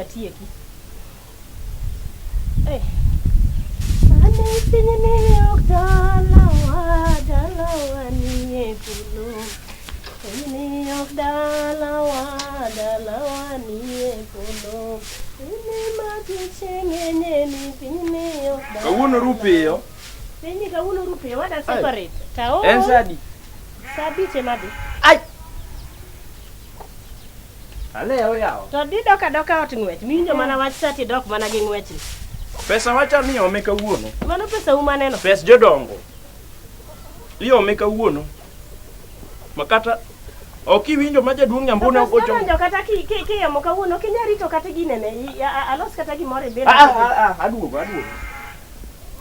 atieki. Eh. Ane pinyni ok dalawa, dalawa nie polo. Pinyni ok dalawa, dalawa nie polo. Pinyni ma tuoche ng'enye ni pinyni ok dalawa. Kawuono ru piyo. Pinyni kawuono ru piyo, wada separate. Taol. En sa adi? Sa abich ema dhi. Ai! Alewo yawa. To didok adoka ot ng'wech, miwinjo mana wach sa tidok mana gi ng'wechni. Pesa wacha ni ome kawuono. Mano pesa u maneno. Pes jodongo. Iome kawuono. Ma kata ok iwinjo ma jaduong' Nyambune To pes ogocho. jodonjo kata ki- ki- kiomo kawuono ok inyal rito kata ginene alos kata gimoro ibed. Ah, ah, ah, aduogo, aduogo.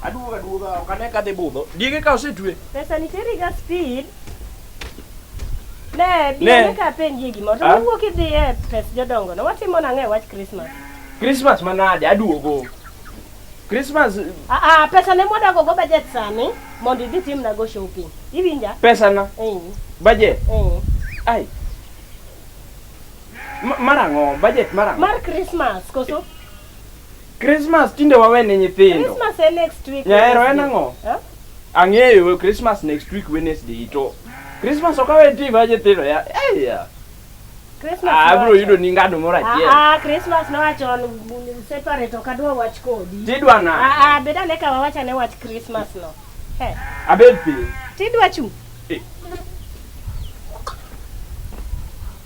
Aduogo, aduoga, ok ane ka dhi budho. Diege ka osetwe. Pesa ni teri ga speed. Ne, bi Ne. ane ka apenjie gimoro. To Ah? iwuok idhi e pes jodongo no. Watimo nang'o e wach Christmas? Christmas manade, aduogo. Christmas Ah, ah, pesa ne mwadago go budget sani mondo idhi timna go shopping. Iwinja? pesa na, Eh, budget. eh. Ai. Mar ang'o? Budget mar ang'o? Mar Christmas koso? Christmas tinde wawe ne nyithindo. Christmas en next week. Nyaero en Wednesday. ang'o? Eh? Ang'eyo Christmas next week Wednesday to Christmas ok awe tim nyithindo ya. Ei ya. Christmas. Ah, abiro nowacho. yudo ni ngado moro achiel. Ah, ah, Christmas nowacho separate ok adwa wach kodi. Tidwa na. Ah, ah, bed ane ka wawach ane wach Christmas no. He. Abed piny. Tidwa chung'. Eh.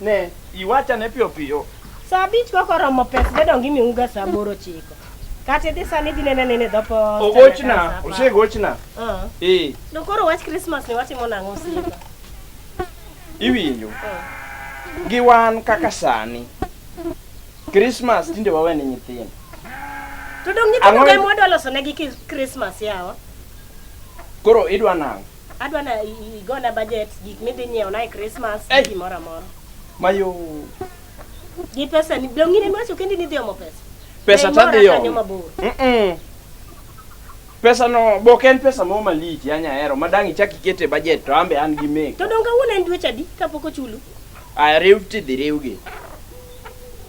Ne, iwachane piyo piyo. Saa abich kok oromo pes jodongo imiuga saa aboro ochiko. Kata idhi sani idhi nene nene dho posta. Ogochna, nyaka saa apar. osegochna. Ah. Eh, To koro wach Christmas ni watimo nang'o osiepa? iwinjo. Ah. Gi wan kaka sani. Christmas tinde wawe ne nyithindo. To dong nyithindo Ang'o- ga ema wadwa loso negi Christmas yawa. Koro idwa nang'o? Adwa na igona budget gik midhi nyiewo na e Christmas Ei. gimoro amora. Mayo Gi pesa ni dong in ema iwacho kendi ni idhi omo pesa. pesa Ne imora tadhi kanyo omo. mabor. Mm-mm. Pesa no bok en pesa moro malich ya nyahero ma dang' ichak ikete e budget to ambe an gi mek. To dong kawuono en dweche adi kapok ochulu? Aya riw tidhi riwgi.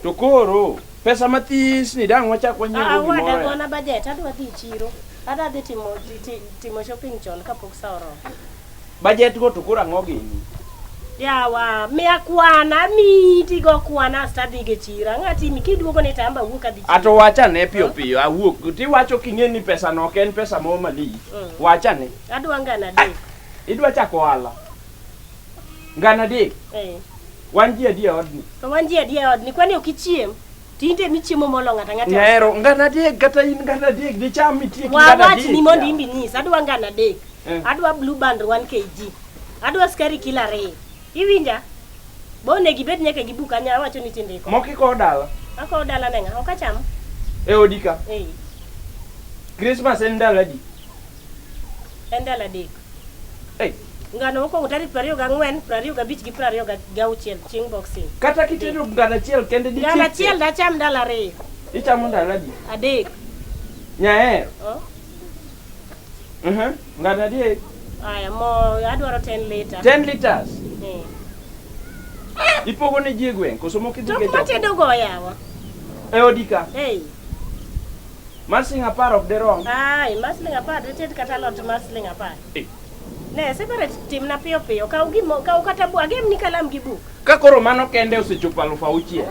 To koro pesa mathis ni dang' wachak wanyiew Ah, go wada gimoro. ya. gona budget adwa dhi chiro. Adwa dhi timo timo shopping chon kapok sa oromo. Budget go to koro ang'o gini? Yawa, miya kwana, miyi tigo kwana asto adhi go e chiro. Ang'o atimi? Kiduogo ni to amba awuok adhi chiro. Ato wachane piyo piyo awuok. Tiwacho king'e ni pesa no ok en pesa moro malich. Wachane. Adwa ngana adek. Idwa chako ohala. Ngana adek. Eh. Wan ji adi e odni? To wan ji adi e odni? Kwani ok ichiem? Tinde michiemo molo ng'ato ang'ata. Nyahero ngana adek kata in ngana adek dicham mitiek ngana adek. Wawachni mondo imbi nyisa. Adwa ngana adek. Eh. Adwa blue band 1 kg. Adwa sukari kilo ariyo. Iwinja? Bo onego ibed nyaka gi buk kanyo awacho ni tindiko. Moko ikowo dala. Akowo dala ne ng'a? Ok acham. E odi ka. Eh. Christmas en ndalo adi? En ndalo adek. Hey. Ngano mokwongo tarik 24, 25 gi 26 chieng' boxing. Kata kitedo ngano achiel kende ditiek. Ngano achiel dacham ndalo ariyo. Ichamo ndalo adi? Adek. Nyahero. Oh. Ngano adek. Aya, mo adwaro 10 liter. 10 liters. Eh. Ipogo ne ji e gweng' koso moko idhi To ge kuma tedo go yawa. E odi ka. Hey. Mar siling apar ok derom. Ai, mar siling apar dited kata alot mar siling apar. Eh. Ne, separate timna piyo piyo. Kaw gimo, kaw kata bu, agem ni kalam gi buk. Ka koro mano kende osechopo 6,000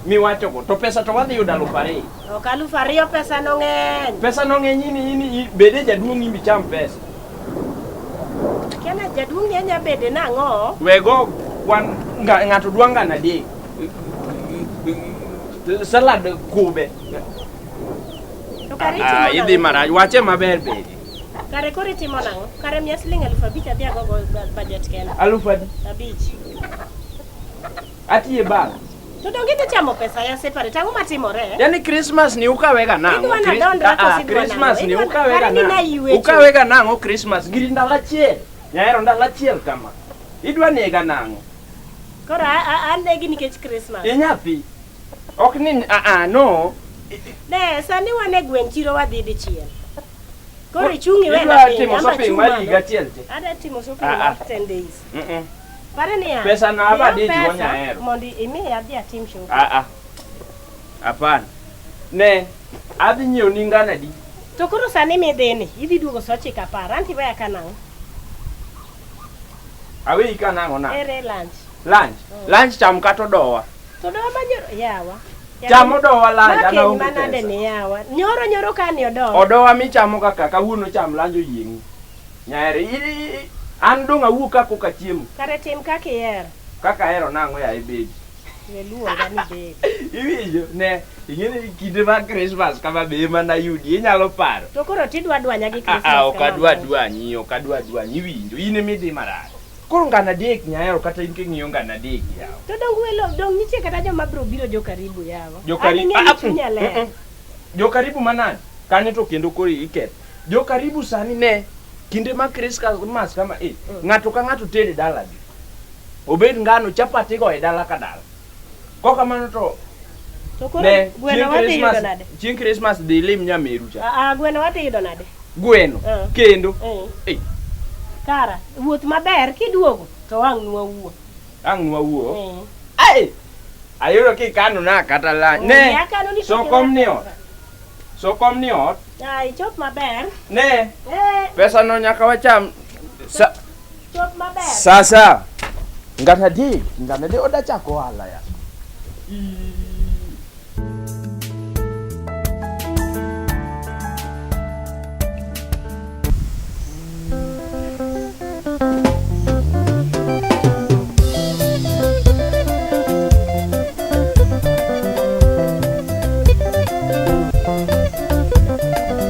miwachogo to pesa to wadhi yudo 2,000. Ok 2,000 pesa no ng'eny. Pesa no ng'eny ini ini bede jaduong' imbi cham pesa. Kiana jaduong' ni anya bede nang'o? Wego kwan ng'ato dwa ngano adek. Salad kube. To kare itimo Ah, nang'o? idhi marach. Wache maber bede. Kare koro itimo nang'o? Kare miya siling 5,000 adhi agogo budget kenda. Alufu adi? Abich. Atiye bank. To donge idhi chamo pesa ya separate? Ang'o matimore? Yani Christmas ni ukawega nang'o? Idwa na dondra koso idwa Christmas nang'o? ni Idwa na- ukawega Kare ni nang'o? naywecho. Ukawega nang'o Christmas? Giri ndalo achiel. Nyahero ndalo achiel kama. Idwa nega nang'o? Koro anegi nikech Christmas. Inyathi. Ok ni a a no. Ne, sani wan e gweng' chiro wadhi dichiel. Koro ichung' iwena Idwa piny, timo amba shopping chung' mar malo. higa achiel te. Adwa timo shopping Ah, ah. mar 10 days. Mm-mm. Pare niya. Pesa na aba miya adich go pesa nyahero. Mondo imiya adhi atim shopping. Ah ah. Hapana. Ne, adhi nyiewo ni ngano adi? To koro sani midhini, idhi duogo sa ochiko apar. Anti weya ka nang'o? Aweyi ka nang'o na? Ere lunch. Lunch. Lunch cham kata odowa. To dowa ma nyoro yawa. Cham odowa lunch, an Makeny aonge manade pesa. ni yawa. Nyoro nyoro ka ni odowa. Odowa michamo kaka kawuono cham lunch oyieng'i. Nyaere, an dong' awuok ka koka chiemo. Kare tim kaka ihero. Kaka ahero nang'o yaye baby. We luonga ni baby. Iwinjo? Ne, ing'e ni kinde mag Christmas kama be ema nayudi, inyalo paro. To koro tidwa dwanya gi Christmas. Ah, ok kama adwa ang'o? dwanyi, ok adwa dwanyi, iwinjo, in ema idhi marach. Koro ngano adek nyaero kata in king'iyo ngano adek yawa. To dong welo dong nitie kata joma biro biro jo karibu yawa. Jokaribu An ing'e ni chunya ler. Jokaribu manade? Kanyo to kendo koro iketho. Jokaribu sani ne kinde mag Christmas kama eh, ng'ato ka ng'ato tere dalagi. Obed ngano chapat igoyo e dala ka dala. Kokamano to To koro ne gweno chieng' wadhi yudo Christmas nade? chieng' Christmas dhi ilim nyameru cha. Ah, ah, gweno wadhi yudo nade? Gweno Eh. kendo Eh. eh, Kara, wuoth maber kiduogo to wang' nwa wuo. ang' nwawuo. Eh. Ai! Ayudo kikano na kata la. Ne. Akano ni So kom ni ot. So kom ni ot. Ah, ichop maber. Ne. Eh, Pesa no nyaka wacham. Sa chop maber. sasa. Ngano adek, ngano adek oda chako ohala ya.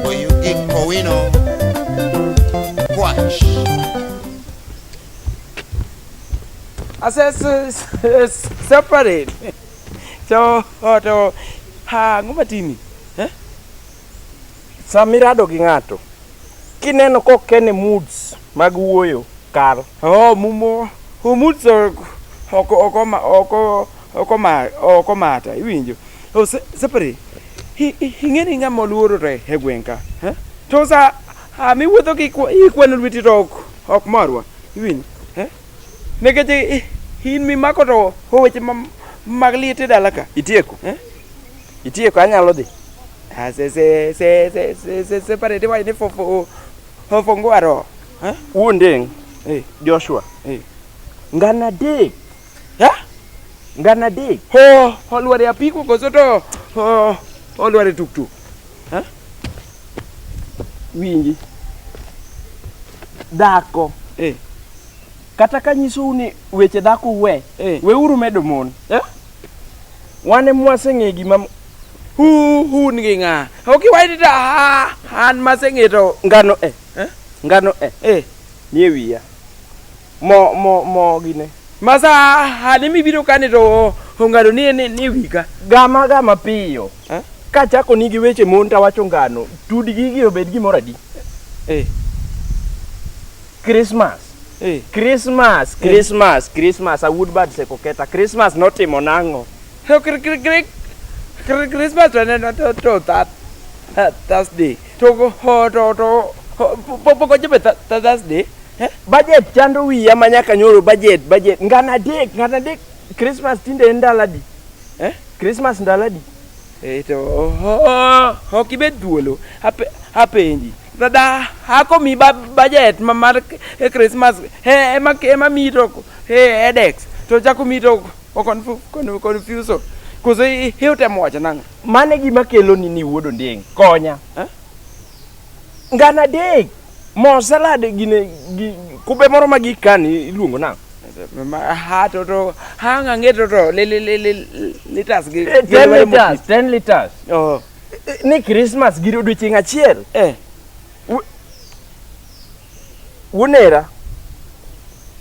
Oyugi Kowino Quash. I said, separate. So, to, ha, ang'o matimi? Eh? Sama irado gi ng'ato, kineno kok en e moods mag wuoyo, kal. Oh, mumo, moods ok ok ok ok ok mata, iwinjo. Oh, separate. Ing'e ni ng'ama oluoro to e gweng' ka. Eh? To sa miwuotho gi ikwano lweti to ok ok morwa. Iwinjo? Eh? Nikech in mimako to weche mag liet e dala ka. Itieko? Eh? Itieko, anyalo dhi. Ah, se se se se se se separate iwacho ni fofo fofongwaro. Eh? Wuondeng', Eh. Joshua. Eh. Ngano adek. Ha? Ngano adek. Ho, olwar e apiko koso to ho, olwar e tuktuk. Ha? Winji. Dhako. Eh. Kata ka nyisou ni weche dhako we, Eh. weuru medo mon. Eh? Wan ema waseng'eyo gima Hu hun gi ng'a? Ok iwacho ni to ha an maseng'e to ngano e. Eh? Ngano e. Eh. Nie wiya. Mo mo mo gine. Masa hane mibiro kani to ongado ni ni ni wika. Gama gama piyo. Eh? Kachako ni gi weche mon tawacho ngano, tud gigi obed gimoro adi? Eh. Christmas. Eh. Christmas, Christmas, Christmas, awuod bad seko keta. Christmas notimo nang'o? To Christmas to ne to to that Thursday. To go ho to to pok ochopo Thursday. Eh? Budget chando wiya ma nyaka nyoro budget, budget. Ngano adek, ngano adek. Christmas tinde en ndalo adi? Eh? Christmas ndalo adi? Eh to ok ibed thuolo. Apenji. Dada ako mi budget ma mar Christmas ema ema mi to headaches to chako mi to confuso. Koso itemo wacho nang'o? Mano e gima kelo ni ni wuod Ondieng'. Konya. Eh? Ngano adek. Mo salad gine gi, kube moro ma gikani iluongo nang'o? Ha to to ha ng'ang'e to to li li li li liters gi 10 liters, 10 liters. Oh. Ni Christmas gir odiochieng' achiel. Eh. Wuonera.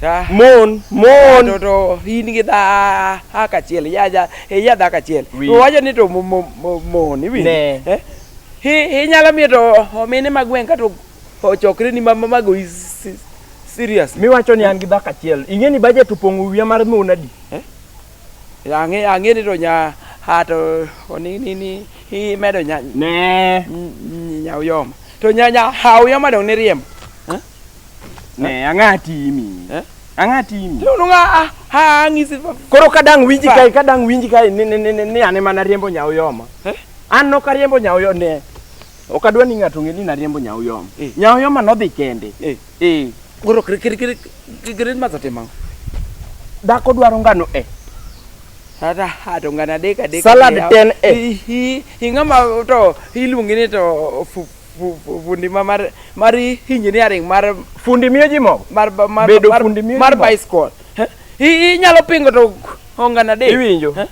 Ah. Mon, mon. To to in gi dha kachiel ya ya ya dha kachiel. Wi. Owacho ni to mon iwinjo. Ne. Eh? Inyalo miyo to omine mag gweng' ka to ochokre ni mama mago serious. Miwacho ni an gi dhako achiel. Ing'e ni budget opong'o wiya mar mon adi? Eh? Ang'e ang'e ni to nya ha to ni ni ni imedo nya Ne. nya uyoma. To nya nya ha uyoma dong' ni riembo. Eh? Ne, ang'a timi. Eh? Ang'a timi. To nunga ha ang'isi Koro kadang winji kae, kadang winji kae ni ni ni ni an ema nariembo nya uyoma. Eh? An nok ariembo nyauyo ne. Ok adwa ni ng'ato ong'e ni nariembo nyauyoma. Eh. Nyauyoma nodhi kende. Eh. Eh. Koro Christmas otimo ang'o? Dhako dwaro ngano e. Ata ato ngano adek adek. Salad adek. 10 e. Ing'ama to iluongi ni to fundi ma mar mar engineering mar Fundi miyo ji mogo. mar mar Bedo mar, fundi miyo mar ji mogo. bicycle. Eh? Inyalo pingo to ongano adek. Iwinjo? Eh?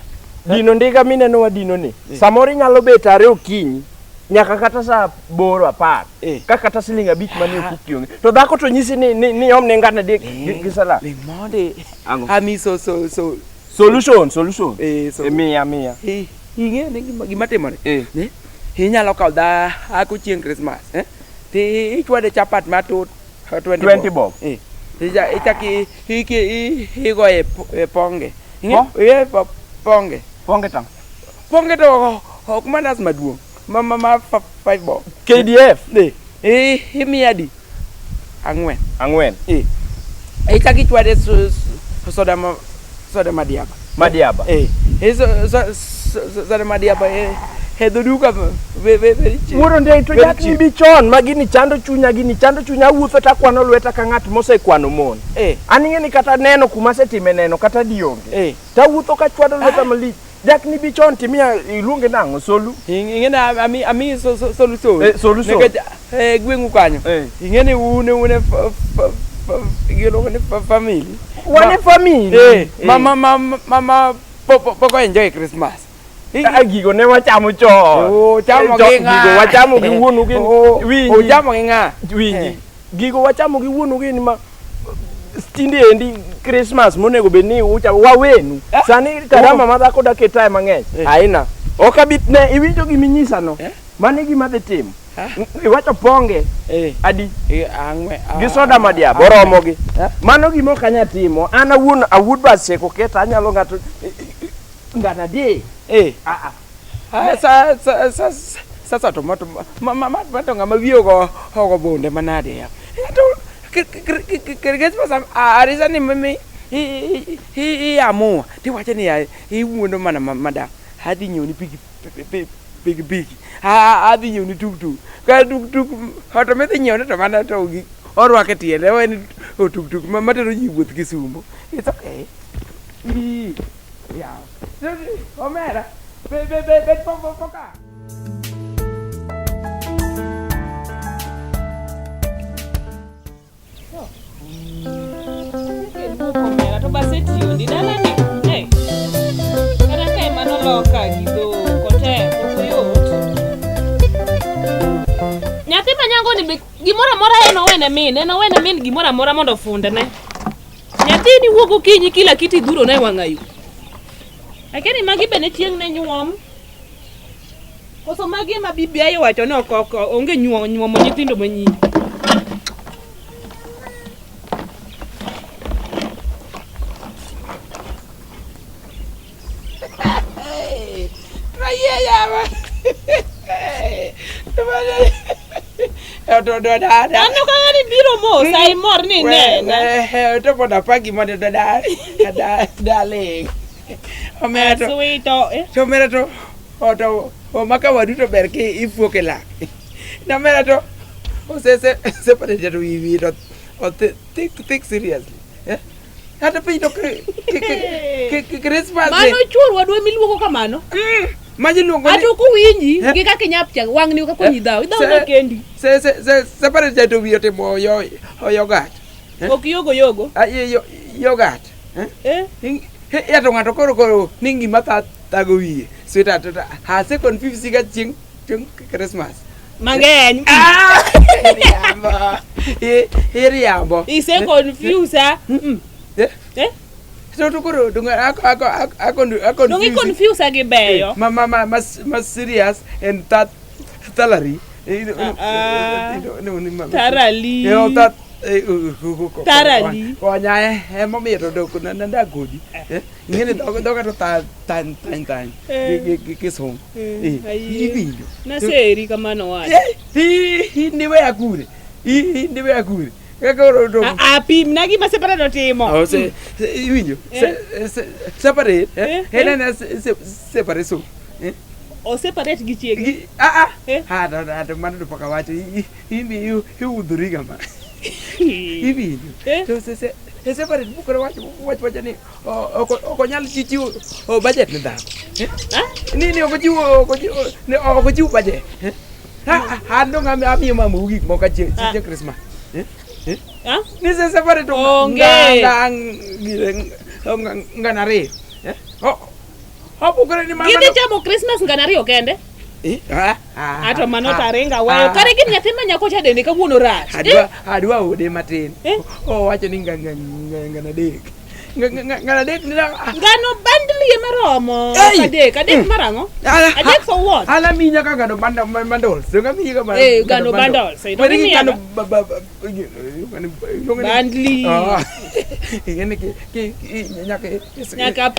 Dino ndiga mineno wadino ni. Samoro inyalo bet are okinyi nyaka kata saa boro apar. Eh. Ka kata siling abich manie ofuki onge. To dhako to nyisi ni ni, ni omne ngano adek gi salad. Ling mondi. Ang'o? Ami so so so Solution, solution. eh so. E, miya miya. Ing'eyo ni gima timore. Eh. Ne? Inyalo kawo dhako chieng' Christmas, eh? Ti ichwade chapat matut 20 20 bob. Eh. Ichak igoye e ponge. Ing'e? Po? Eh, ponge. Ponge tang. Ponge to ok mandas maduong'. Ma ma ma 5 bob. KDF. Eh. Eh, imiya adi? Ang'wen. Ang'wen. Eh. Ichak ichwade soda ma soda madiaba. Madiaba. Eh. Eh, so so so soda madiaba eh e dho duka very cheap. Wuoro ndei to Very jak ni cheap. bi chon ma gini chando chunya gini chando chunya awuotho takwano lweta ka ng'at mosekwano mon. Eh. An ing'e ni kata neno kuma asetime neno kata dionge. Eh. Tawuotho kachwado lweta malich. Jak ni bi chon timiya iluonge nang'o solu. Ing'e ni ami ami so so solution. Eh, solution. Nikech eh gweng'u kanyo. Eh. Ing'e ni une une giluongo ni family. Wan e family. Eh, ma ma ma ma pok enjoy Christmas. Ah, gigo ne wachamo chon. Oh, chamo Eh, gi ng'a? Gigo wachamo gi wuonu gi Oh, winji. oh, chamo gi ng'a? Winji. Eh. Gigo wachamo gi wuonu gini ma tinde endi Christmas monego bed ni uchamo wawenu. Eh? Sani karama ma dhako dak e tae mang'eny. Eh. Aina. Ok abi ne iwinjo giminyisa no. Eh? Mano e gima adhi timo. Ah. Iwacho ponge Eh. adi Eh, ang'wen. gi soda madiaba ang'wen. oromogi. Eh? Mano gima ok anyal timo. An awuon awuod baseko keta anyalo ng'ato ng'ato adi. Eh. Ah, ah. Ah, sa sa sa sasa to ma to ma ma ma to ng'ama wiye ogo ogo bunde manade ya. To Christmas arisa ni mimi i amua tiwacho ni ya iwuondo mana madam adhi nyiewo ni piki piki piki adhi nyiewo ni tuk tuk ka tuk tuk to midhi nyiewo ni to mana to gi orwake tiende en tuk tuk matero ji wuoth Kisumo. It's okay. Yeah. Omera, be be be be po po ka. Omera to basetiyo ndi dalani. Eh. Kata ka ema noloka gi dhok otek ok oyot. Nyathi ma nyango ni be gimoro amora en owene min, en owene min gimoro amora mondo ofundne. Nyathini wuok okinyi kila kitu idhuro ne wang'ayo. Akia ni magi be ne chieng' ne nyuom. Koso magi ema BBI owacho ni ok ok onge nyuomo nyuomo nyithindo manyiri. Aneno ka ng'ani biro mos, ai mor ni inena. To mondo apagi mondo to da da daling. Omera to Sweet, eh. to omera to to omaka wadu to ber ki ifuok e lak. Nomera to ose se separate to wiwi to o think think seriously. Eh? Kata piny to Christmas. Mano chuor wadwa miluongo kamano. Maji luongo ni Ato ok owinji Eh? gi kaka inyap cha wang'ni kaka onyi dhaw. Idhaw Se- na kendi. se se se separate to wiye otimo yo yogurt. Eh? Ok yogo yogo. Ah, yogurt. Eh? Eh? Ya to ng'ato koro koro ni gima thago wiye. Sweetheart, to ase confuse ga chieng' chieng' Christmas. Mang'eny. Ah! Iriambo. Iriambo. Ise confuse ah. Mm. Eh? Eh? To to koro donge ako ako ako ako Donge i confuse gi beyo. Ma ma ma ma ma serious and that salary. Ah, ah. Thoroughly. Eh, that Thoroughly. Konya emomiyo to dok nandak kodi. Ing'eni dhoga to tany tany tany Eh. gi kisungu. Eh, Eh, ayie. Iwinjo. Naseri kamano wacho. Eh, Indiweya kure. Indiweya kure. Kaka to Ah, ah, pimna gima separate otimo. Oh, se, se, iwinjo Eh. se, se, separate Eh, eh, en ena se, se, separate so eh? O separate gi chiege. Gi- ah ah Eh? ah to to mano to pok awacho in iwudhori kama iwinjo Eh? to se se separate bukore wach wach wacho ni ok ok onyal chiwo budget ne dhako Eh? Ah? Ni ok ochiwo ok ochiwo ni ok ochiw budget Eh? Ah, ah, an dong amiyo mamau gik moko chieng' Ah. chieng' Christmas Eh? Eh? Ah? Ni se separate to Onge. ngana ariyo Eh? Opukore ni mama Gidhi chamo Christmas ngana ariyo kende. Eh? Ah, ah, Ato mano ah, taringa weyo. ah. Kare gin nyathi ma nyako cha dende kawuono rach. Eh? Adwa adwa ode matin. Eh? Owacho ni ngana adek. Ngana adek ni Ngano bundle ema romo. Ei! Adek, adek Mm. marang'o? Adek for what? Ala miyi nyaka ngano bundles. Donge amiyi ga Eh, ngano bundles. Eh, donge Weri gi imiya ngano ga? ba ba ba- Bundle. Ah. Ing'e ni ki ki nyaka Nyaka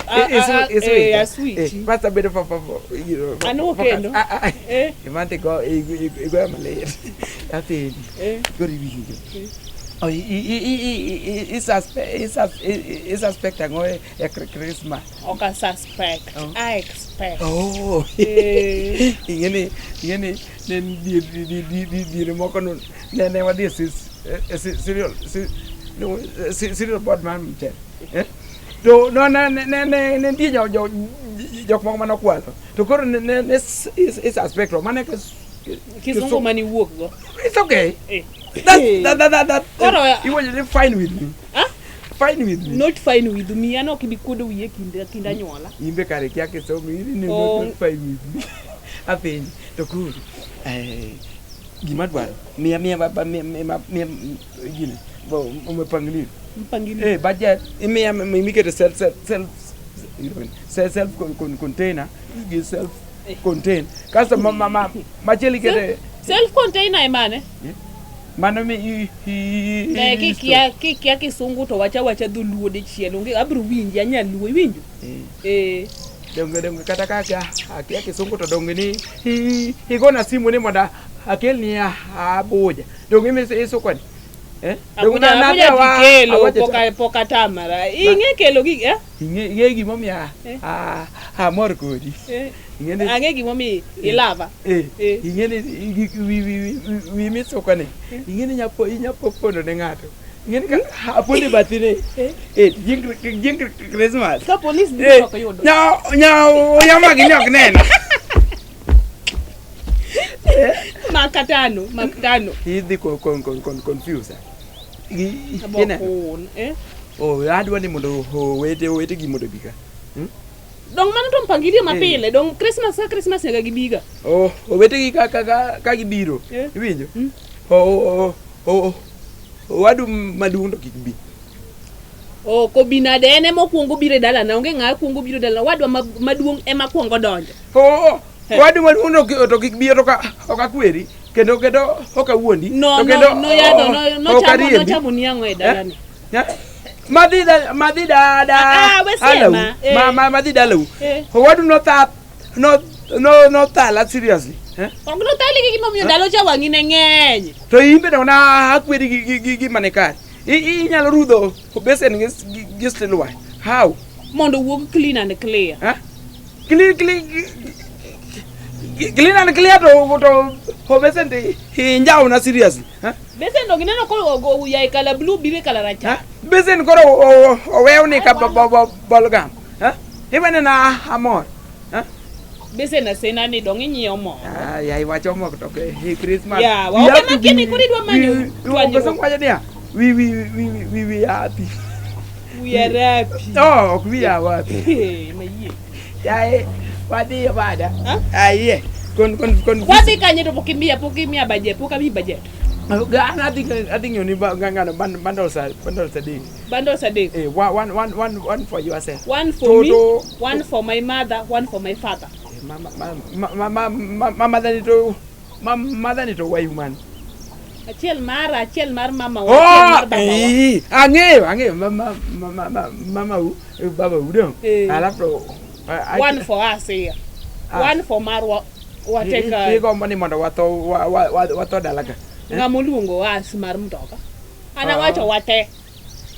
a switch. Basta bedo fa fa Anwo kendo? Eh. Imante go igoyo malit. Apenji. Eh. Koro iwinjo. Oh, i suspect ang'o e Christmas? Ok a suspect. Oh. I expect. Oh. Eh. Ing'e ni ing'e ni ne diere moko no ne wadhi e cereal cereal board mar mchele. Eh? To no ne ne ne ne nitie jo jo jok moko manokwalo. To koro ne ne ne i suspect wa mane Kisungu mane iwuok go. It's okay. Eh. That that that that, that Koro iwacho ni fine with me. Ah? Fine with me. Not fine with me. An ok ibi kuodo wiye kind anyuola. Imbe kare kia kisomo ini ni Oh. not fine with me. Apenji to koro gima dwaro miya miya baba miya miya miya gini bo umepangilio Mpangilio. eh budget imiya mikete self self self self self container gi self contain kasto ma ma ma machielo ikete Self container e mane? mano mi i Ne kikia kisungu to wacha wacha dholuo dichiel. Onge abiro winji anyaluo iwinjo? Eh. Donge donge kata ka akia kisungu to donge ni igona simu ni mondo akelni abuja donge isuko ni eh donge Abuja nadhi abuja tikelo awacho poka poka tamara. Ing'e kelo gi eh? ing'e gimomiyo Eh. amor kodi Eh. ing'e ni Ang'e gimomiyo ilava. eh Eh. ing'e ni wi wi misuko ni ing'e ni inya pondo ne ng'ato ing'e ni ka apondo e bathi ni eh chieng' Christmas Ka polis Eh, biro ok yudo. nyao yama gini ok neno Mak tano, mak tano. Idhi kon confuse. Abo Ineno? kun, eh? Oh, adwa ni mondo owete owete gi mondo obi ka. Dong mano to mpangilio mapile, dong Christmas ka Christmas nyaka gibiga. Oh, owete gi ka ka ka, ka gibiro. Eh. Iwinjo? Mm. Oh, oh, oh, owadu maduong' to kik bi. Ok obi nade en ema okuongo biro e dalana, onge ng'a kuongo biro e dalana, wadwa maduong' ema kuongo donjo. Oh, Eh. owadu maduong' to kik bi to ka ok akweri kendo kendo ok awuondi. No, to no, kendo no yadho, no, ok nochamo, ariembi. nochamo ni ang'o e dalani. Ya? Madhi da madhi da da. Ah, ah, we alau. sema, eh. Ma ma madhi dalau. Eh. Owadu no tha no no no thala seriously. Eh? Ok nothali gi gimomiyo ndalo cha wang'i ne ng'eny. To in bende na akwedi gi gi gi gima ni kare. Inyalo rudho besen gi gi steel wire. How? Mondo owuog clean and clear. Huh? Clean clean clean and clear to to besen to injaw na seriously. Huh? Besen ok ineno ko oya e kala blue biro e kala rachar. Huh? Besen koro owewni ka bolgam. Huh? Iwene na amor. Huh? Besen asena ni dong inyiewo moro. Ah, ya iwacho mok to ke Christmas. Ya, wa ok ema kini koro idwa manyo chwanyruok. chwanyruok. Wacho niya, wi wi wi wi wi happy. We are happy. Oh, ok wi happy. Eh, mayie. Yae, wadhi bada. Ha? Aiye. Kon kon kon. Wadhi kanye to pok imiya pok imiya budget, pok amiyi budget. An adhi adhi ng'iewo ni ng'ano bundles bundles adek. Bundles adek. Eh, one one one one for yourself. One for To- me, to- one for my mother, one for my father. Eh, Mama mama mama mama dhani to mama dhani to wayu man. Achiel mara, achiel mar mama wa, achiel Oh, mar baba wa. eh, ang'eyo ang'eyo mama mama mama u baba u dong. Eh. Alafu to One for us here. Ah. One for marwa wateka. Igombo ni mondo watho watho dala ka. Ng'ama oluongo us mar mtoka. An Ah. awacho wate.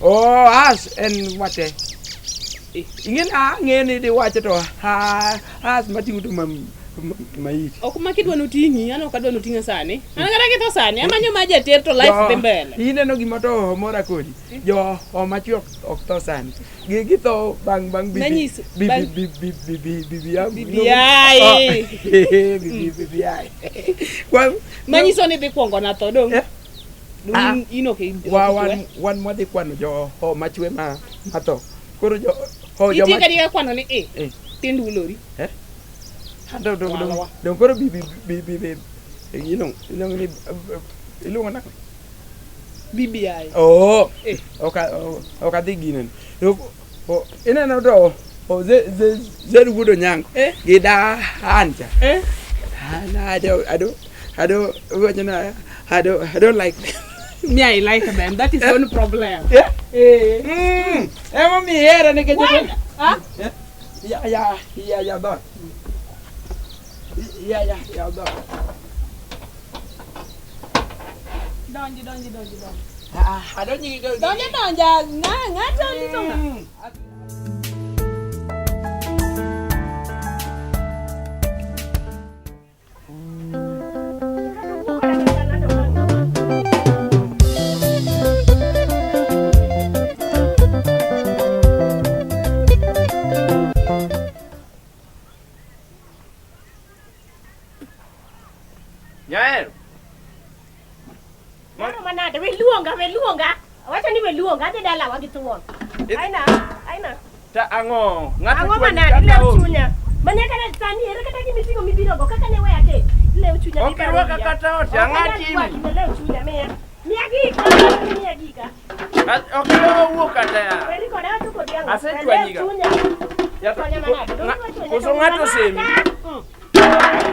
Oh, us en wate. Eh. Ing'e ni ang'e ni diwacho to ha us mating'o to mam maiti. Ok ma kidwa noting'i, an ok adwa noting'a sani. An kata kitho sani, amanyo ma jater to life dhi mbele. Ineno gima to mora kodi. Jo machwe ok tho sani. Gi githo bang' bang' bibi. Nanyis- Bibi bang' bibi bibi bibi yangu. BBI. Bibi BBI. Kwa Manyiso ni dhi kuongo na tho dong. Eh? Dong Ah. in ok i- wa ok wan ichwe. wan mwadhi kwano jo machwe ma matho. Koro jo ho jo Nitie kadi kwano ni e. Eh. Tiend ulori. Dong dong dong Walwa. dong koro bibi bibi bibi iluongo iluongo ni iluongo nang'o? BBI. Oh, Eh. ok ok adhi gineno. To ineno to o ze ze ze wuod Onyango Eh. gi da ancha. Eh? And I don't I don't I don't wacho na I don't I don't like them. Me I like them. That is one problem. Yeah. Eh. Emomiyo ihera nikech Why? Ah? ya ya ya ya dhoot. Ya ya ya dhoot. Donji donji donji donji. Ah, adonji gi Donja donja ng'a ng'ato rito ng'a. Mm. Nyaero. Mano manade, we luonga, we luonga. Awacho ni we luonga, adhi dalawa gi thuon. Aina, aina. Ta ang'o? Ng'ato Ang'o chwanyi manade, kaka ilewo onge. chunya. Manyaka ne sani, ere kata gimiting'o mibirogo, kaka ne weya ke. Ilewo chunya. Ok irwaka kata ot, Ok ang'o anyal timi? rwaki, ilewo chunya, miya. Miya gika, miya gika. Ok iwewa wuok kata ya. Weri koda wacho kodi ang'o? Asechwanyiga. Ilewo chunya. Ya to- Chwanya manade, dong iwacho Koso nyaka ng'ato maka. semi. Mm.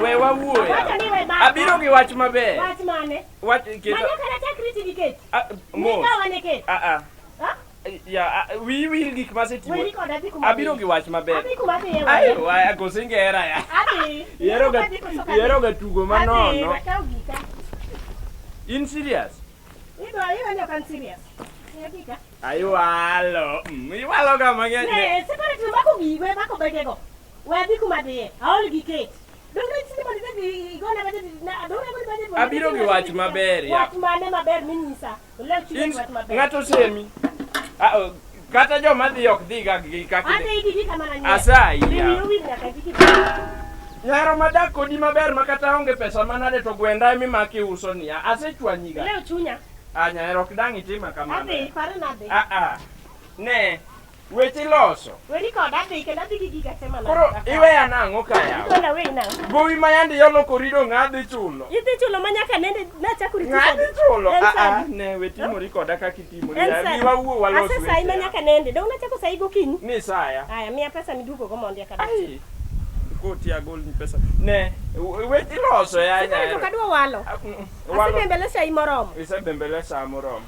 We wawuoya. Wacho ni we maka. Abiro gi wach maber. Wach mane? Wach keto. Manyaka nachak riti gi kech. Ah, Mos. Nikawa ne kech. Ah ah. Ha? Ya, ah, wiyi wil gik masetimo. Weri koda adhi kuma Abiro adhiye. gi wach maber. Adhi kuma adhiye. Ai, wa koso ingera ya. Adhi. Ihero ga Adhi koso ka adhi. ihero ga tugo Adhi, manono. wakaw gika. In serious? Idwa iwe ni ok an serious. Miya gika. Aiwalo. Iwalo ga mang'eny. Ne, separate mako gigo, mako begego. We adhi kuma adhiye. Aol gi kech. Dong ne sini mondo idhi igona budget na dong ne goni budget mondo Abiro idhi gi wach gima- maber, ya. Wach mane maber minyisa? Olew chunya In gi wach maber. ng'ato semi. Ah, oh, kata joma dhi ok dhi ga gi kaka idhi. Adhi gi gika mana nyiewo. Asayi, Be ya. wiyi owil nyaka gi gika. Nyaro madak kodi maber ma kata onge pesa manade to gwenda emimaki uso niya. Asechwanyiga. Olew chunya. Ah, nyaero ok dang' itima kamano. Adhi, parna adhi. Ah, ah. Ne, weche iloso. Weri koda adhi kendo adhi gi giga te mana. Koro iweya nang'o ka yawa? Idwa naweyi nang'o? Gowi ma yande iolo korido ng'a dhi chulo? Idhi chulo ma nyaka nende nachako riti Ng'a sadi. dhi chulo? En Ah, ah, sadi. ne, we timori koda kaka itimori. En Ya, sadi. Bi wawuo walos Asesayi ma weche. nyaka nende. Dong nachako sayi gokinyi. Ni saya. Aya, miya pesa miduogo go mondi akada. Ai. Koti agolni pesa. Ne, weche iloso ya Sasa nyaero. to kadwa walo. Ah, walo. Asebembele sayi moromo. Isebembele sa moromo.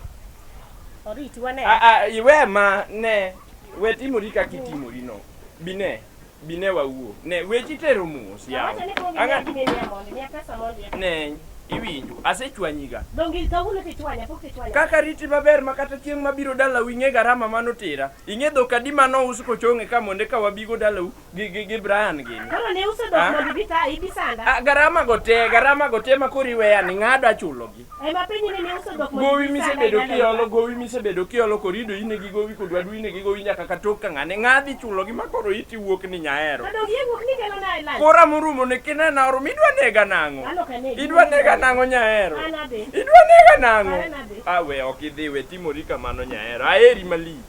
Oriti wane. Ah, ah, iwe ma ne we timori kaka itimori no. Bine, bine wawuo. Ne, weche itero mos yawa. Awacho ni kuong Anga- imiya gima imiya mondi, miya pesa mondi. Ne, iwinjo, asechwanyiga. Donge kawuono tichwanya, pok tichwanya. Kaka riti maber ma kata chieng' mabiro dalau ing'e garama manotera. Ing'e dhok adi manous kochong'e ka monde ka wabigo dalau gi Brian gini. Koro ne uso dhok Ah. mondo ibi ta ibi sanda. Ah, garama go te, garama go te ma koro iweya ni ng'ado achulogi. Ema penyi ni ne uso dhok mondo Gowi ibi sanda. misebedo e dalawa. kiolo, gowi misebedo kiolo korido ine gi gowi kodwadu ine gi gowi nyaka katok ka ng'ane. Ng'adhi chulogi ma koro iti wuok ni nyaero. To donge iwuok ni kelona e lunch. Kora morumo ne kinena oro midwa nega nang'o? An ok anegi. Idwa nega nang'o nyaero? An adhi. Idwa nega nang'o? An adhi. Ah, we ok idhi, we timori kamano nyaero. Aheri malich.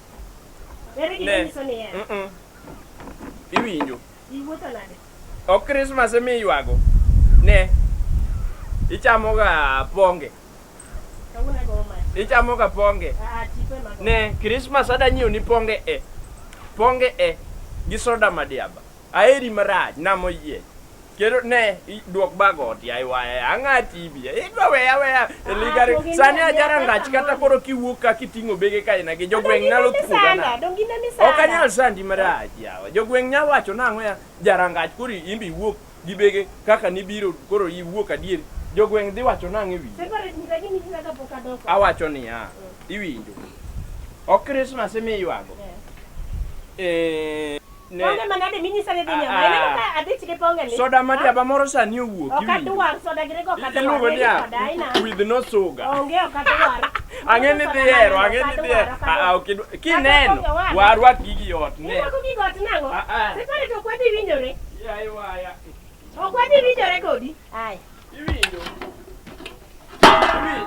Ere gima Ne. nyiso ni ihero. Mm-mm. Iwinjo. Iwuotho nade? Ok Christmas ema iywago. Ne. Ichamoga ponge. Kawuono agowo mach. Ichamoga ponge. Ah, tipo ema agowo. Ne, Christmas ada nyiewo ni ponge e. Ponge e gi soda madiaba. Aheri marach, namo yie. Kendo ne, duok bag ot ya iwaya. Ang'a tibi. Idwa weya weya. E Ah, ligari. donge Sani imiya ajara pesa ngach kata mondi. koro kiwuok ka kiting'o bege kaina gi jogweng' Donge nyalo inemi thuoga sanda, na. donge inemi sanda. Ok anyal sandi marach yawa. Jogweng' nya wacho nang'o ya jarangach koro imbe iwuok gi bege kaka nibiro koro iwuok adier. Jogweng' dhi wacho nang'o e wiyi? Separate nyisa gima inyisa kapok adok. Awacho niya, iwinjo. Ok Christmas ema iywago. Eh. Eh, Ne. Ponge manade minyisa ni dhi nyiewo. Ah, ah. Ineno ka adich gi ponge ni. Soda madiaba moro sani owuok. Ok iwinjo. adwar soda giri go ok adwar. Iluongo Weri niya, koda aina. with no sugar. Onge ok adwar. Ang'e ni dhi hero, ang'e ni dhi hero. Ah, ah, ok idwa- Kineno, Kata ponge warwak gigi ot ne. Irwako gigo ot nang'o? Ah, ah. Sipare to ok wadhi winjore. Yaye waya. Ok wadhi winjore kodi. Ai. Iwinjo?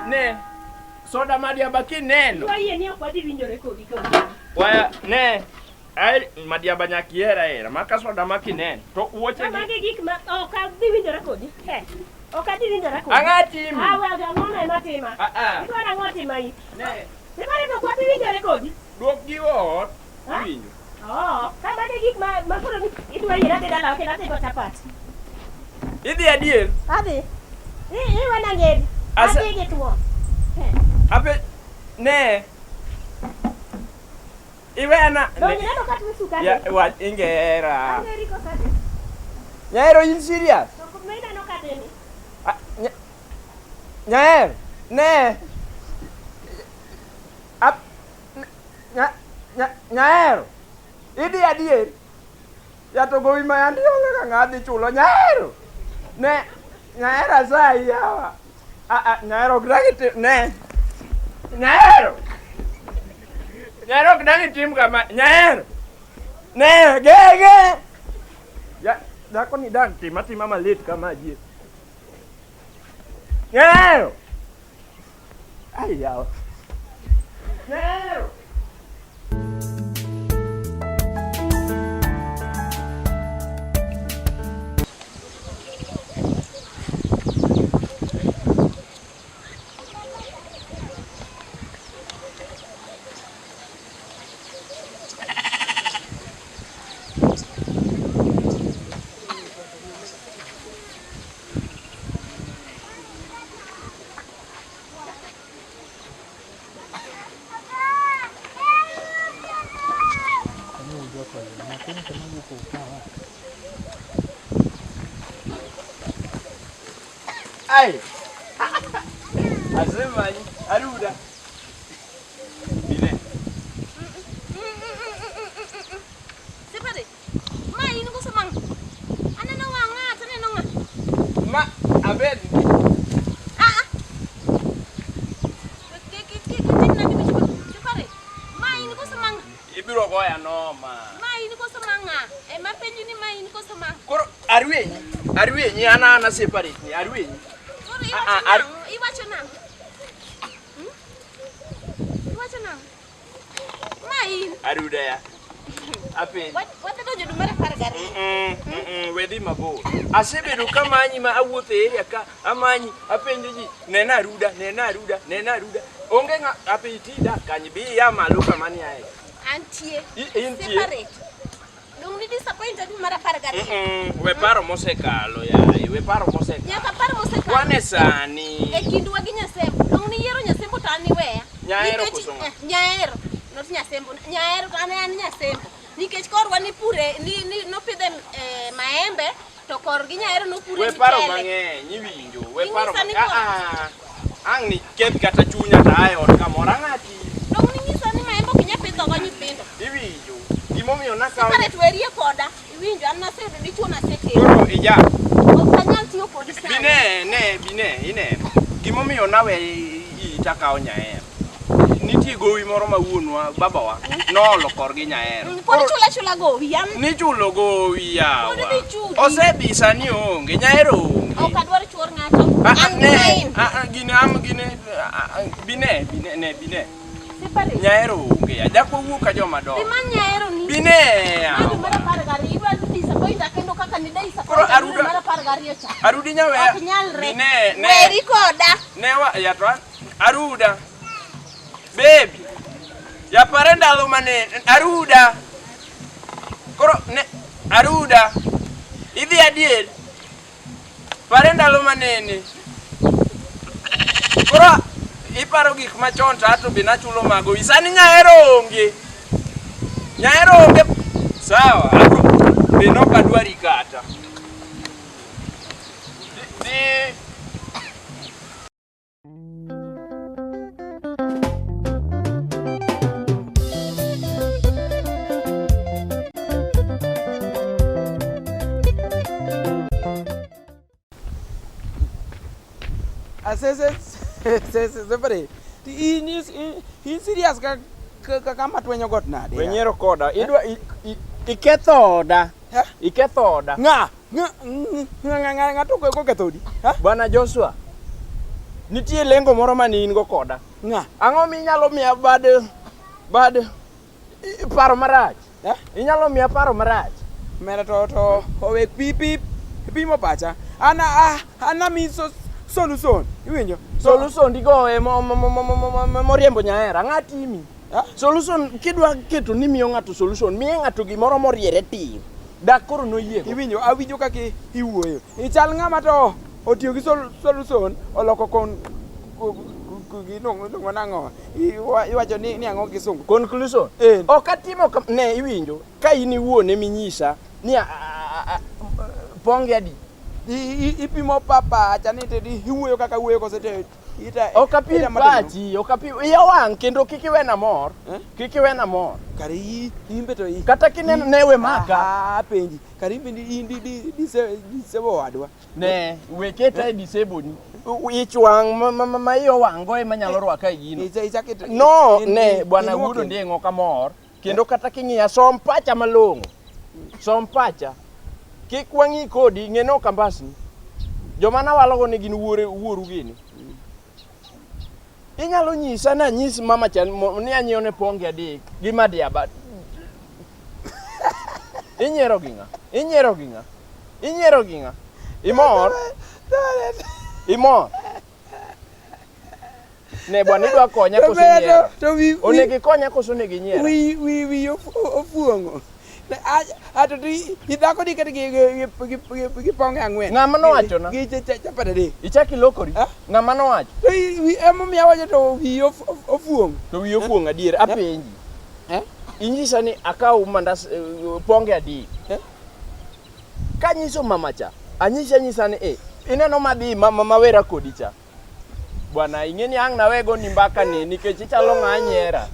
Ne. Soda madiaba kineno. Dwa yie ni ok wadhi winjore kodi kawuono. Waya, ne. Ai, madiaba nyaka iher ahera. Maka soda ma kineno. To wuoche Ka gi. magi gik ma ok adhi winjore kodi. He. Ok adhi winjore kodi. Ang'a timi? Ah, we ang'o no ema tima? Ah, ah. Idwaro ang'o tima in? Ne. Sipare to ok wadhi winjore kodi. Duok gi ot. Ha? Iwinjo? Oo, ka magi gik ma ma koro ni idwa yiera adhi dalawa kendo adhi go chapat. Idhi adier? Adhi. Iwena ngeri. Ase- Adhi gi thuon. Ape ne. Iwena. Donge ineno ka tuo sukari? Ya, wach ingera. Angeri koso adhi. Nyaero in serious? To kuma ineno ka dhi ni. Ah, Nyaero. Ne. Ap nya nya nyaero. Idhi adier? Ya to gowi ma yandi onge ka ng'a dhi chulo nyaero. Ne. Nyaero asayi yawa. Ah ah nyaero ok dang itim ne. Nyaero. Nyaero ok dang itim kama nyaero. Ne gege. Ya dhako ni dang tim atima malit kama adier. Nyaero. Ai yawa. Nyaero. Ai. Asemanyi aruda. Bine. Sipare. Ma in koso mang. Aneno wang'a to aneno ng'a. Ma abed Ah ah. Kik kik kik timna gima chwo. Sipare. Ma in koso mang. ibiro goya noma. Ma in koso mang'a. Ema penji ni ma in koso mang. Koro arwenyi, arwenyi ana ana separate ni arwenyi. Koro Ah, ah, iwacho nang'o? Iwacho nang'o? Hmm? Iwacho nang'o? Ma in. Aruda ya. Apenji. Wadhi donjo dwe mar 12. Wedhi mabor. Asebedo kamanyi ma awuotho e area ka amanyi apenjo ji nena aruda nena aruda nena aruda onge ng'a apenji ti dak kanye bi iya malo kama ni ae. Antie. Intie. Separate. Dong ni disappointed dwe mar 12. We paro mosekalo yaye we paro mosekalo. Nyaka par mosekalo. Wan e sani. E kindwa gi Nyasembo. Dong niyiero Nyasembo to an iweya. Nyaero Nikech- koso ng'a? Nyaero. Not Nyasembo. Nyaero to an an Nyasembo. Nikech korwa nipure ni, ni nopidhe maembe to korgi Nyaero nopure We paro mchele. mang'eny iwinjo. We paro Inyisa ni ah ah. Ang' ni keth kata chunya to ae ot kamoro ang'ati Dong ninyisa ni maembe ok inyal pidho go nyithindo. iwinjo. Gimomiyo nakawo Separate werie koda. Iwinjo an naseyudo dichuo nasekendo. koro ija Ok anyal tiyo kodi sani. bine ne bine ineno. Gimomiyo nawe ita kawo nyaero. Nitie gowi moro ma wuonwa babawa noolo korgi nyaero. Pod ichula chula gowi. An Nichulo gowi yawa. Pod idhi chuli. Osedhi sani onge nyaero onge. ok adwar chuor ng'ato. Ah, ah, An gi ne, main. ah, ah, gine am gine ah, ah, bine bine ne bine Separate. nyaero onge ya jakwa wuok ka joma Dhi dongo many nyaero ni. bine Mano yawa mar 12 idwa disappointa kendo kaka ni disappointa Koro Aruda- mar 12 cha. arudi nyaweya Ok nyalre. bine ne Weri koda. ne wa ya to aruda baby yapare ndalo mane aruda koro ne aruda idhi adier pare ndalo manene koro iparo gik machon to ato be nachulo magowi sani nyaero onge nyaero onge sawa abro be nok adwari kata Di, Se se se se separe. In is in serious ka ka kama twenyo got nade? We nyiero koda. Idwa iketho oda. Eh? Iketho oda. Ng'a? Ng'a ng'a ng'a ng'ato koketho odi? Ha? Bwana Joshua. Nitie lengo moro mane in go koda. Ng'a? Ang'o minyalo miya bad bad paro marach? Eh? Inyalo miya paro marach. Mera to to owe pi pi pimo pacha. Ana ah, ana mi so, solution. Iwinjo? Solution digoye moriembo nyahera. Ang'a timi? Ah? Solution kidwa keto ni miyo ng'ato solution, miye ng'ato gimoro moriere tir. Dak koro noyiego. Iwinjo, awinjo kaka iwuoyo. Ichal ng'ama to otiyo gi solution oloko kon iluongo nang'o? Iwacho ni ni ang'o kisungu? Conclusion. Eh. Ok atimo ne iwinjo ka in iwuon eminyisa ni ponge adi. Ipimo pacha ni to iwuoyo kaka wuoyo kose to ita Ok apim pachi, ok apim. Iya wang' kendo kik iwena mor. Eh? Kik iwena mor. Kare imbe to Kata kineno ne we maka. Ah, penji. Kare imbe in di di disebo wadwa. Ne, we keta e disable ni. Ich wang' ma iye owang' go ema nyalo rwaka e gino. No, ne, bwana Wuod Ondiek ok amor. Kendo kata king'iya, som pacha malong'o. Som pacha. Kik wang'i kodi, ng'e no kambasni. Joma nawalogo ne gin wuore wuoru gini. Inyalo nyisa ni anyis mama cha ni anyiewo ne ponge adek gi madiaba. Inyiero gi ng'a? Inyiero gi ng'a? Inyiero gi ng'a? Imor? Imor? Ne bwana idwa konya koso nyiero? To wi Onego ikonya koso onego inyiera? wi wi wi ofuong'o. Ato to idhako di kata gi ponge ang'wen. Ng'ama nowachona? Gi chapat adek. Ichak ilokori? Ah? Ng'ama nowacho? To emomiyo awacho to wiyi ofuong'o. To wiyi ofuong'o adier, apenji. Eh? Inyisa ni akaw mandas ponge adek. Eh? Kanyiso mama cha, anyisi anyisa ni eh, ineno madhi mawera kodi cha. Bwana ing'e ni ang' nawego ni mbaka ni nikech ichalo ng'a nyiera.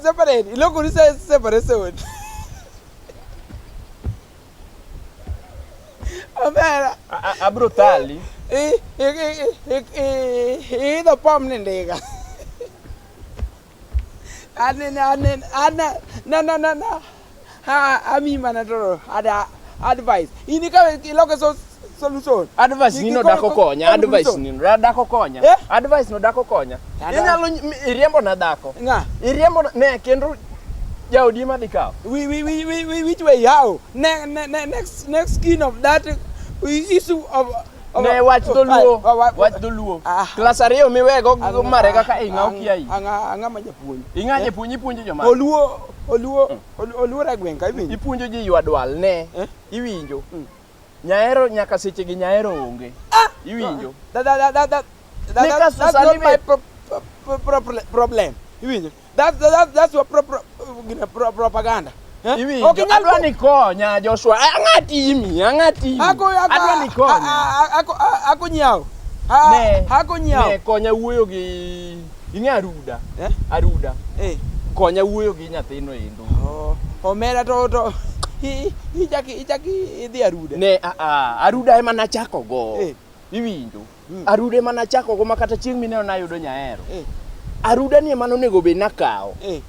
Separate. Ilokori separation. Omera. Abro thali. Iidho pom ni ndiga. Anene anene ana na na na na. Ha ami mana to ada advice. In ka iloke so solution. Advice nino dako konya, advice nino dako konya. Eh? Advice no dako konya. Inyalo iriembo na dhako. Ng'a? Iriembo ne kendo jaodi ema dhi kawo. We which way how? Ne, ne, ne, next next skin of that issue of Ne wach dholuo, wach dholuo. Klas ariyo miwego mare kaka ing'a okiayi. Ang'a ang'a ma japuonj. Ing'a japuonj ipuonjo joma. Oluo oluo oluo ragweng' ka iwinjo. Ipuonjo ji ywa dwal ne iwinjo. Nyaero nyaka seche gi nyaero onge. Iwinjo. That's not my problem. Iwinjo. That's your propaganda. Iwinjo. Adwa ni konya Joshua. Ang'a timi, ang'a timi. Adwa ni konya. Ako nyawo. Ne. Ako nyawo. Ne konya wuoyo gi ing'e Aruda. Eh? Aruda. Eh. Konya wuoyo gi nyathino endo. Oh, omera to to ichaki idhi Aruda. Ne Aruda ema nachako go. Eh. Iwinjo. Aruda ema nachako go makata chieng' mineno nayudo nyaero. Eh. Aruda ni ema nonego bed nakawo. Eh.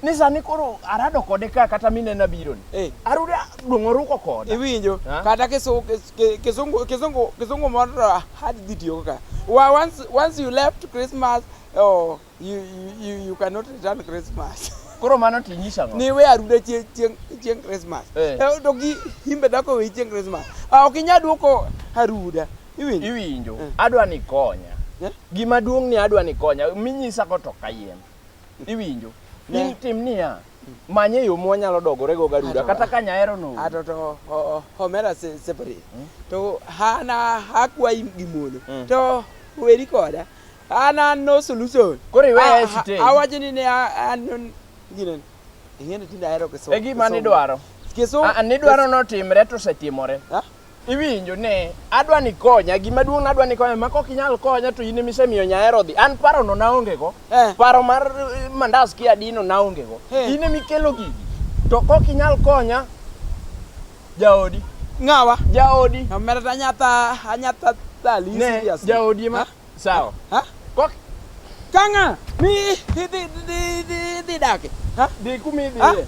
Ni sani koro arado kode ka kata minena biro ni. Eh. Aruda dong' oruko koda. Iwinjo. Ha? Kata kisungu kisungu kisungu moro had dhi tiyo ka. Once once you left Christmas, oh, you you you cannot return Christmas. Koro mano tinyisa ang'o? Ni we Aruda chieng chieng chieng Christmas. Eh. To gi imbe dhako we chieng Christmas. Ah, ok inyal duoko Aruda. Iwinjo. Iwinjo. Eh. Adwa ni konya. Eh? Gima duong' ni adwa ni konya. Minyisa go to kayiem. Iwinjo. Ne. In tim niya. Manye yo mwanyalo dogore go Garuda kata ka nyaero no. Ato to omera separate. To hana akwayi gimono. To weri koda. An an no solution. Koro iwe hesitate. Awacho ni ne an ginen. Ing'e ni tinde ahero kisungu. E gima nidwaro. Kisungu. Nidwaro notimre to osetimore. Ha? Iwinjo ne adwa ni konya gima duong' adwa ni konya ma kok inyal konya to in emisemiyo nyaero dhi. An paro no naonge go. Eh. Paro mar mandas ki adino naonge go. Eh. In emikelo gigi. To kok inyal konya jaodi. Ng'awa? Jaodi. Omera to anyatha anyatha thali Ne seriously. jaodi ema Ha? Sawa. Ha? Kok Kanga mi idhi dhi dhi dhi dake. Ha? dhi kuma Ha? idhiye.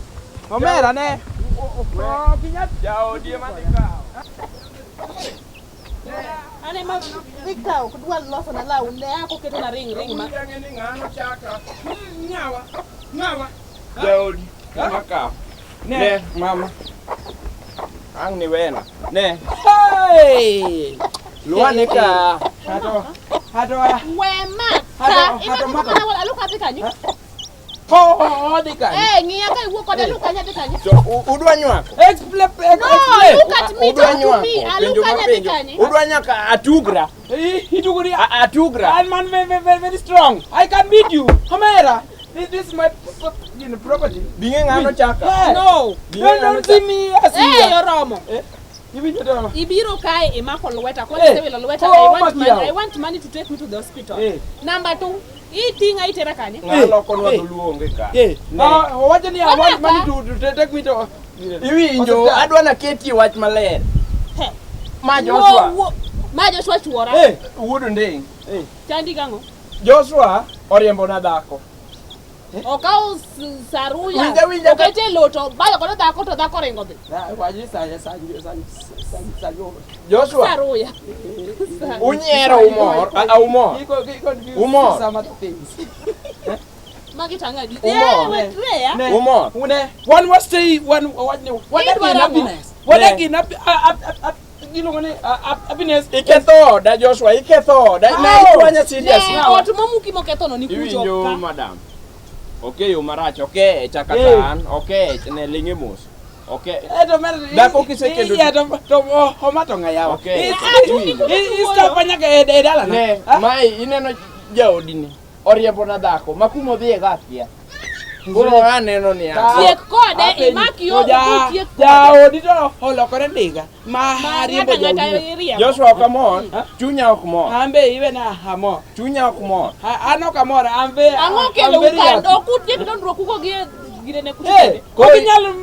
Omera ne. Ok inyal Jaodi ema dhi kawo. An ema dhi kawo ok dwar loso na law ne ako keto na ring ring ma. Owinjo ni ng'ano chaka. Ng'awa. Ng'awa. Jaodi ema kawo. Ne. Ne, mama. Ang' ni wena. Ne, Hey! luwane ka. Hato hato We ma Hato- ka. hato Imako mako. mana wala aluka dhi kanyo. ho ho dhi kanyo. Eh, ng'iya ka iwuok kode aluka nya dhi kanyo. To udwa nywako? Explain No, explain. look at me, Udwa talk to nywako? me. Penjo Aluka nya dhi mapenjo. kanyo. Udwa nyaka atugra. Ituguri Atugra. I'm man very, very, very strong. I can beat you. Omera. This is my you know, property. Bing'e ng'ano chaka. Hey. No. Bing'e Don't, ng'ano don't see me as Eh, oromo. Iwinjo to. Ibiro kae imako lweta. Kwa Eh, isewilo lweta. oh, I want maki money. yawa. I want money to take me to the hospital. Eh. Number 2, iting'a itera kanye? Ng'a lokonwa Eh. dholuo onge ka. Eh. Ne. Owacho ni I want Omera. money to take me to Iwinjo, Hospital. adwa naketie wach maler. He. Ma Joshua, Wuo, wuo. Ma Joshua chuora. Eh. wuod Onding'. Eh. Chandi gang'o? Joshua oriembo na dhako. Okawo saruya. Winja, winja ka- Okete e lowo to bayo godo dhako to dhako oringo dhi. Wachi sa sa sa sa sa Joshua, Saruya. unyiero umor, a umor. Umor. Some other things. Magi tang'a di. Umor. Eh, we treya. Ne. Umor. Une. One was stay one one wadak Idwaro in ang'o? happiness. Wadak in giluongo ni happiness. Iketho oda Joshua, iketho oda. Ne How? ichwanya serious. Ne, ot momuki mokethono ni kucho Iwinjo ka. madam. Ok yo marach, ok chaka Eh. san, ok ne ling'e mos. Ok. Eh, to mer Dhako kisekendo- Iya, to homa to ng'ayawa. Ok. Istapa nyaka e dalana. Ne, mae ineno jaodini oriembo na dhako ma kuma odhiye go akia. Koro aneno niya. Tiek kode, imak yo, utiek kode. Jaodi to olokore ndiga ma Ma ariembo ng'ato ang'ata jaodi. iriembo. Joshua ok amor, chunya ok mor, An be iwena amor. chunya ok mor. An ok amor, an be Ang'o I'm kelo very ka happy. ok utiek dondruok ugo gi girene kucho. Eh, ok inyal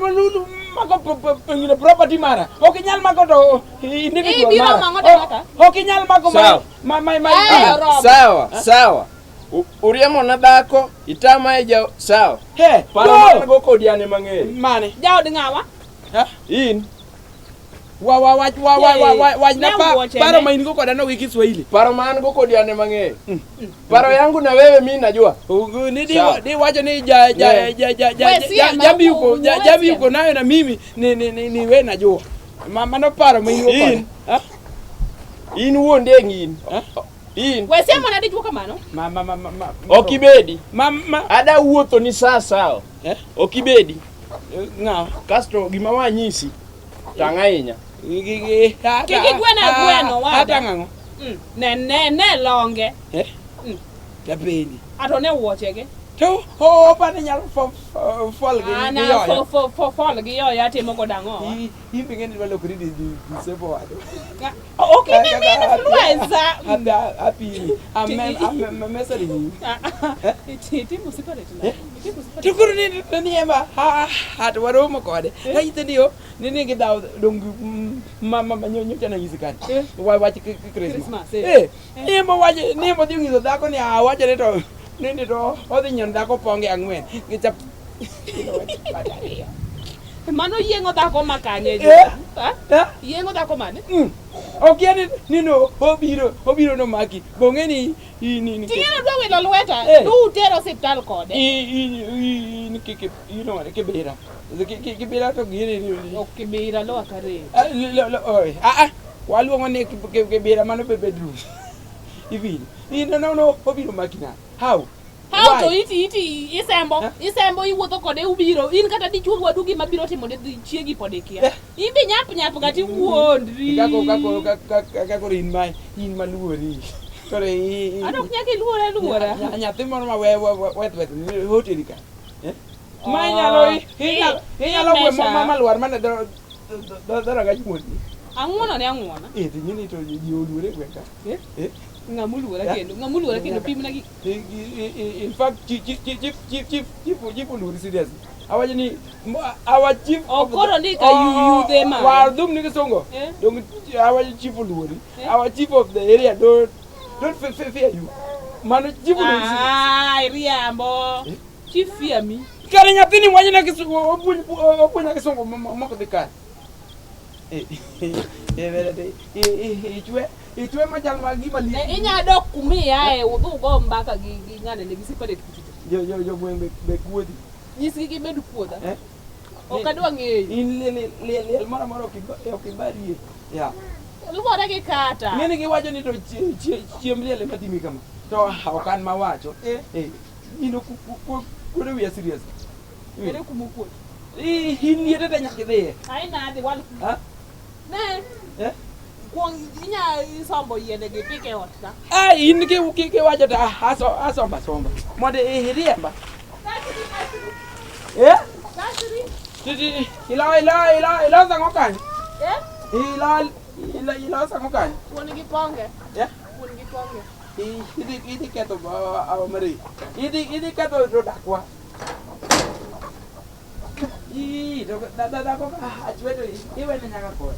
mako ngine property mara. Ok inyal mako to individual Ibiro mara. mang'o dala Ok inyal mako Sawa. ma Eh, oromo. Sawa, sawa. Uriembo na dhako, itama e ja sawa. He, Paro go! man go kodi an ema ng'eyo. Mane? Jaod ng'awa? In Wa wa wa wa wa wa wa wa na Ne pa wuoche paro ne. ma in go koda no gi Kiswahili. paro ma an go kodi an ema ng'eyo. Paro yangu na wewe mi najua. Ugu, ni di Sawa. di wacho ni ja ja Ne. ja ja ja We ja siem, jambi uko ja we jambi siem. uko nayo na mimi ni we najua. Ma mano paro ma in go koda. In. Ha? In wuon deng' in. Eh? In. We siemo na dichuo kamano. Ma Ok ibedi. Ma Ada wuotho ni saa sawa. Eh? Ok ibedi. ng'awa. Kasto gima wanyisi. Tang' ahinya. Gi gi Kik igwena gweno, wada. Hata ng'ang'o. Ne ne ne longe. Eh? Tapendi. Ato ne wuochege. To o pane nyalo fo fol gi Ana gi yoyo. fo fo fo fol gi yoya timo godo ang'o? In be ng'eni dwa lokori di disabled wadu. Ok in ema in influencer. Apimi. Am measuring you. Itimo separate na. Itimo separate. To koro ni ema hat waromo kode. Kanyise ni yo ni gidhaw dong ma ma nyocha nanyisi kanyo. Wach Christmas. Christmas, eh. Eh, ni ema wach ni ema odhi nyiso dhako ni awacho ni to ni to odhi nyiewo dhako ponge ang'wen. Gi chap. Mano yieng'o dhako ma kanye? Eh? Ha? Eh? Yieng'o dhako mane? Okia ni no obiro nomaki. Bong'e ni ni Ting'eno dwa wilo lweta, Eh. du utero osiptal kode. in iluongo ni kibira. Kibira to gini ni Ok kibira lowa kare. Ah ah waluongo ni kibira mano be bedroom. Iwinjo. In no obiro maki na. How? How to Why? iti isembo, Eh? isembo iwuotho kode ubiro. In kata dichuo wadu gima biro timo ne chiegi pod ikia. Eh. In be nyap nyap kata iwuondri. Kako kako in ma in maluori. Koro i An ok nyaka iluora luora. Nyathi moro ma we weth weth hoteli ka. Ma inyalo inyalo gwe ma malwar mana dhorangach wuon. Ang'uono ne ang'uona. Eh, to ing'e ni to ji oluore e gweng' ka. Eh? Eh? Ng'ama oluora Yeah. kendo, ng'ama oluora kendo pimna gi. In fact, chief oluori seriously. Awacho ni our chief Ok koro ni ka yudhe ma. War dhum ni kisungo. Eh? Dong our chief oluori. Eh? Our chief of the area don't Don't fear you. Mano jibu no. Ah, iriambo. Chief fear me. Kare nyathini wanyina kisungu opuonj opuonja kisungu mok dhi kare. Eh, eh, eh, eh, ichwe ichwe machal ma gima Ne liet. inya dok kumiae udhi ugo mbaka gi gi ng'ane ne gi separate kuchocho. Jo jo jo gweng' be kuodhi. Nyisgi gibed kuodha. Eh? Ok adwa ng'eyo. In liel liel liel moro amora ok ok ibarie. Ya. Luwore gi kata. Ng'eni giwacho ni to chiemb liel ema timi kama. To ok an mawacho. Eh. Eh. In ok kuodo wiya serious. Ere kuma okuot. In liete te nyaka idhiye. Aina adhi wal. Ha? Ne. Eh? Kuong inya sombo yiende gi pike ot ka. Ah, in kiwacho to asomba somba. Mondo iriemba. Eh? Kasri. Titi ilo ilo ilo ilo sang'o kanyo? Eh? Ilo ilo ilo sang'o kanyo? Wuon gi ponge. Eh? Wuon gi ponge. Idhi idhi ketho Mari. Idhi idhi ketho to dakwa. Ii, to dhako ka achwe to iwene nyaka kode.